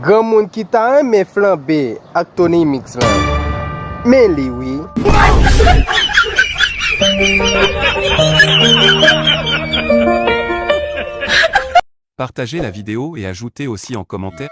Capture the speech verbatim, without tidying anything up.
Granmoun ki ta renmen flanbe ak Tony Mix lan, men li wi. Partagez la vidéo et ajoutez aussi en commentaire.